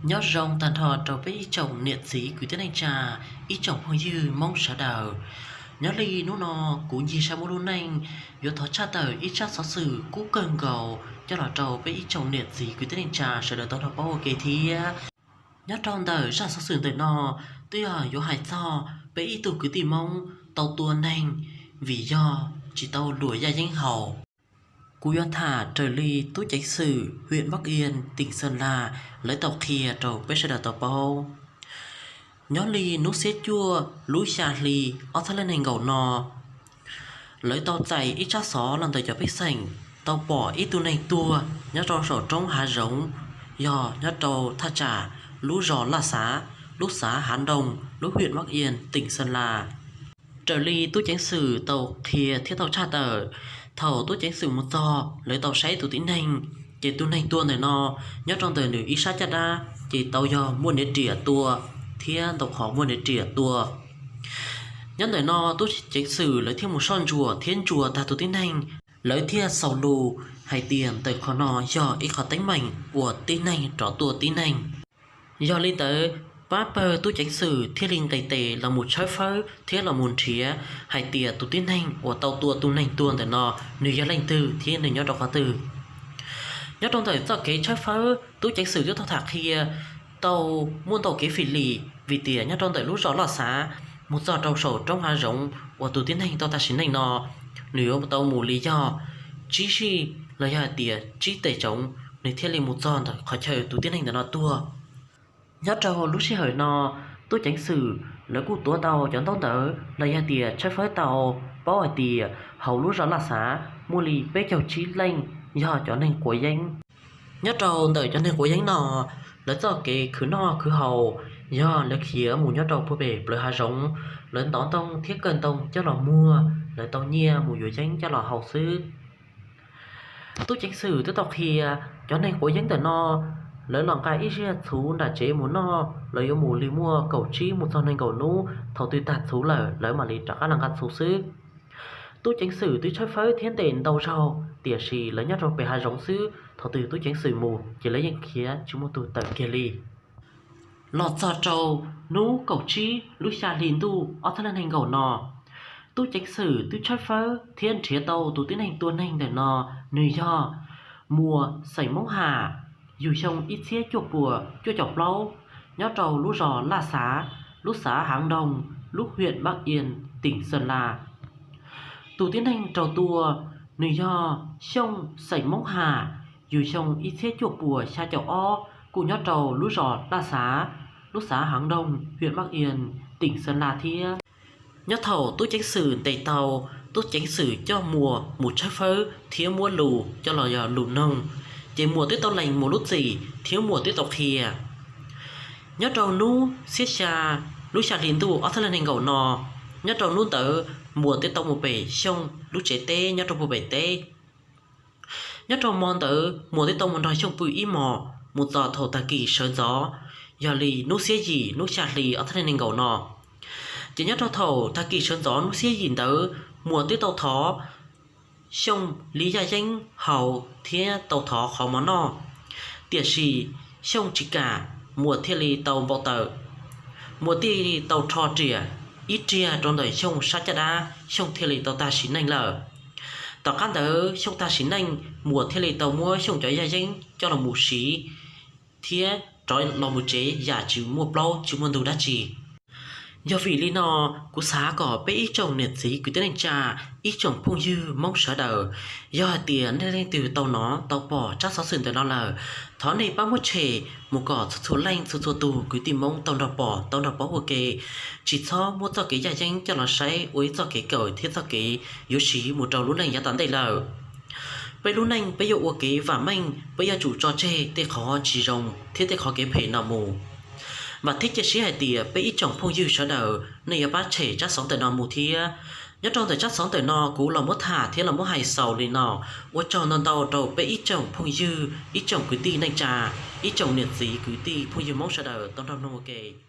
Nyob zoo tag nrho rau peb ib tsoom niam txiv kwv tij neej tsa, ib tsoom phooj ywg Hmoob sawv daws. Nyob li hnub no kuv Ncig Saib muaj lub neej yuav thov tshaj tawm ib tsab xov xwm kub kawg nkaus coj los rau peb ib tsoom niam txiv kwv tij neej tsa sawv daws tau nrog paub ua ke thiab. Nyob rau ntawm zaj xov xwm ntawm no twb yog yuav hais txog peb ib tug kwv tij Hmoob tau tua neeg vim yog tsis tau luam yaj yeeb haus. Kuv yuav tham raws li tub ceev xwm hwm Mab Ias, teem Xeem Las lawv tau qhia rau peb sawv daws tau paub. Nyob li hnub xiab cuaj lub xya hli ob txhiab leej nees nkaum no, lawv tau txais ib tsab xov los ntawm cov pej xeem tau pom ib tug neeg tuag nyob rau saum roob hav zoov, yog nyob rau thaj tsam lub zos Laj Xav, lub xav Hav Nroog, lub hwm Mab Ias, teem Xeem Las. Raws li tub ceev xwm tau qhia thiab tau tshaj tawm, thaum tub ceev xwm mus txog lawv tau saib tus tib neeg, ces tus neeg tuag ntawm no nyob rau ntawm nws ib sab caj dab ces tau yog muaj niag riam tua thiab ntau qhov muaj niag riam tua. Nyob ntawm no tub ceev xwm lawv thiaj mus soj ntsuam thiab ntsuas tag tus tib neeg, lawv thiaj xaus lus hais tias ntawm qhov no yog ib qhov teeb meem uas tib neeg rov tua tib neeg. Yog li ntawd, pab pawg tub ceev xwm thiaj li nqis tes los mus tshawb fawb thiab los mus nrhiav hais tias tus tib neeg uas tau tua tus neeg tuag ntawm no nws yog leej twg thiab nws nyob rau qhov twg. Nyob rau ntawm txoj kev tshawb fawb, tub ceev xwm twb tau tham qhia tau muaj ntau kev fim lim, vim tias nyob rau ntawm lub zos Laj Xav mus txog rau saum roob hav zoov uas tus tib neeg tau tag sim neej no, nws yuav tau mus li yog tsib sij los yog hais tias tsib tes tsoov nws thiaj li mus txog ntawm qhov chaw tus tib neeg ntawm no tuag. Nyob rau lub sij hawm no, tub ceev xwm lawv kuj tuav tau cov ntaub ntawv los yog tias tshawb fawb tau paub hais tias hauv lub zos Laj Xav muaj li peb caug tsib leej yog cov neeg quav yeeb. Nyob rau ntawm cov neeg quav yeeb no, lawv txoj kev khwv noj khwv haus yog lawv khiav mus nyob rau puag pem plawv hav zoov, lawv ntov ntoo thiab kaw ntoo coj los muag, lawv tau nyiaj mus yuav yeeb coj los haus xwb. Tub ceev xwm twb tau qhia, cov neeg quav yeeb ntawm no, lawv los nqa ib ziag txhuv nram tsev mus noj, lawv yuav mus li muaj kaum tsib mus txog nees nkaum hnub, thaum twg tag txhuv lawm lawv mam li rov qab los nqa txhuv xwb. Tub ceev xwm twb tshawb fawb thiab ntes ntau zaug, tiam sis lawv nyob rau pem hav zoov xwb, thaum twg tub ceev xwm mus ces lawv yeej khiav tsis muaj tus tawm kiag li. Los txog rau hnub kaum tsib lub xya hli ntuj ob txhiab leej nees nkaum no, tub ceev xwm twb tshawb fawb thiab nrhiav tau tus tib neeg tua neeg ntawm no, nws yog Muas xeem Moob Ham, yug xyoo ib txhiab cuaj puas cuaj caum plaub, nyob rau lub zos Laj Xav, lub xav Hav Nroog, lub hwm Mab Ias, teem Xeem Las. Tus tib neeg raug tua, nws yog Xyooj xeem Moob Ham, yug xyoo ib txhiab cuaj puas xya caum ob, kuj nyob rau lub zos Laj Xav, lub xav Hav Nroog, hwm Mab Ias, teem Xeem Las thiab. Nyob thaum tub ceev xwm ntes tau, tub ceev xwm coj Muas mus tshawb fawb thiab muab lus coj los yog lus noog, ces Muas twb tau lees Muas lub txim thiab Muas twb tau qhia. Nyob rau hnub xiab xya lub xya hli ntuj ob txhiab leej nees nkaum no, nyob rau hnub ntawd Muas twb tau mus pem Xyooj lub tsev teb nyob rau puag pem teb. Nyob rau hmo ntawd Muas twb tau mus nrog Xyooj pw ib hmos mus txog thaum tag kis sawv ntxov, yog li hnub xiab yim hnub xya hli ob txhiab leej nees nkaum no. Ces nyob rau thaum tag kis sawv ntxov hnub xiab yim ntawd, Muas twb tau thov Xyooj li yaj yeeb haus thiab tau thov qhov mov noj, tiam sis Xyooj tsis kam, Muas thiaj li tau npau taws. Muas thiaj li tau rho riam ib riag rau ntawm Xyooj sab caj dab, Xyooj thiaj li tau tag sim neej lawm. Tom qab ntawd Xyooj tag sim neej, Muas thiaj li tau muab Xyooj cov yaj yeeb coj los mus siv thiab rov los mus tsev yam tsis muaj plaub tsis muaj ntug dab tsi. Yog vim li no, kuv xav kom peb ib tsoom niam txiv kwv tij neej tsa, ib tsoom phooj ywg Hmoob sawv daws, yog hais tias nej leej twg tau hnov tau pom tsab xov xwm ntawm no lawm, thov nej pab muab tshem mus kom txhua txhua leej txhua txhua tus kwv tij Hmoob tau nrog pom tau nrog paub ua ke, tsis txhob muab txoj kev yaj yeeb coj los saib ua ib txoj kev kawm thiab txoj kev yuav siv mus rau lub neej yav tom ntej lawm. Peb lub neej peb yuav ua kev vam meej, peb yuav tsum tso tseg tej qhov tsis zoo thiab tej qhov kev phem no mus. Vam thiab cia siab hais tias peb ib tsoom phooj ywg sawv daws nej yuav pab tshem tsab xov ntawm no mus thiab. Nyob rau ntawm tsab xov ntawm no kuv los muab tham thiab los muab hais xaus li no. Ua tsaug ntau ntau rau peb ib tsoom phooj ywg, ib tsoom kwv tij neej tsa, ib tsoom niam txiv kwv tij phooj ywg Hmoob sawv daws tau nrog mloog ua ke.